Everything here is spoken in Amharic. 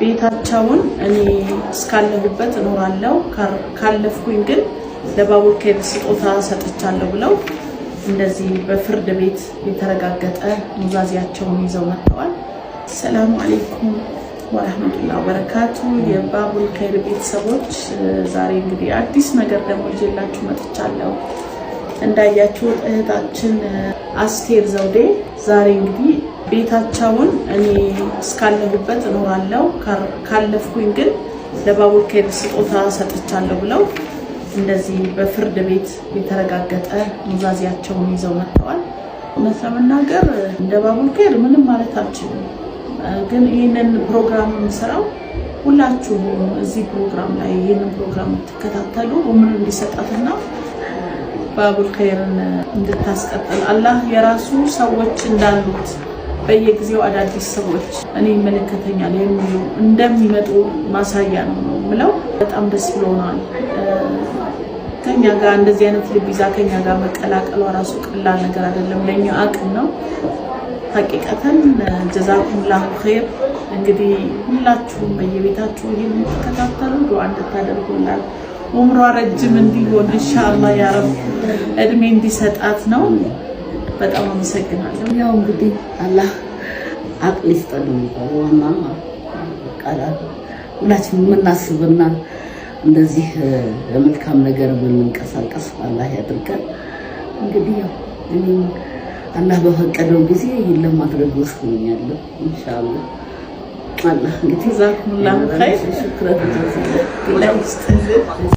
ቤታቸውን እኔ እስካለሁበት እኖራለሁ፣ ካለፍኩኝ ግን ለባቡል ኸይር ስጦታ ሰጥቻለሁ ብለው እንደዚህ በፍርድ ቤት የተረጋገጠ ኑዛዜያቸውን ይዘው መጥተዋል። ሰላሙ አሌይኩም ወረህመቱላህ ወበረካቱ። የባቡል ኸይር ቤተሰቦች፣ ዛሬ እንግዲህ አዲስ ነገር ደግሞ ይዤላችሁ መጥቻለሁ። እንዳያችሁት እህታችን አስቴር ዘውዴ ዛሬ እንግዲህ ቤታቸውን እኔ እስካለሁበት እኖራለሁ፣ ካለፍኩኝ ግን ለባቡል ኸይር ስጦታ ሰጥቻለሁ ብለው እንደዚህ በፍርድ ቤት የተረጋገጠ ኑዛዜያቸውን ይዘው መጥተዋል። እውነት ለመናገር እንደ ባቡል ኸይር ምንም ማለት አልችልም። ግን ይህንን ፕሮግራም የምሰራው ሁላችሁም እዚህ ፕሮግራም ላይ ይህንን ፕሮግራም የምትከታተሉ ኡምር እንዲሰጣትና ባቡል ኸይርን እንድታስቀጥል፣ አላህ የራሱ ሰዎች እንዳሉት በየጊዜው አዳዲስ ሰዎች እኔ ይመለከተኛል የሚሉ እንደሚመጡ ማሳያ ነው ነው የምለው። በጣም ደስ ብሎናል። ከኛ ጋር እንደዚህ አይነት ልብ ይዛ ከኛ ጋር መቀላቀሏ ራሱ ቀላል ነገር አይደለም። ለእኛ አቅም ነው። ሀቂቀተን ጀዛኩሙላሁ ኸይር። እንግዲህ ሁላችሁም በየቤታችሁ ይህን የምትከታተሉ ዱዓ እንድታደርጉላት፣ ኡምሯ ረጅም እንዲሆን ኢንሻአላህ ያ ረብ እድሜ እንዲሰጣት ነው። በጣም አመሰግናለሁ። ያው እንግዲህ አላህ አቅል ይስጠን ነው የሚባለው። ዋና ቃላት ሁላችንም የምናስብና እንደዚህ ለመልካም ነገር የምንንቀሳቀስ አላህ ያድርገን። እንግዲህ ያው እኔም አላህ በፈቀደው ጊዜ ይህን ለማድረግ ወስኛለሁ። ኢንሻአላህ አላህ እንግዲህ ጀዛኩሙላሁ ኸይር። ሽክረን። አላህ ይስጥልን።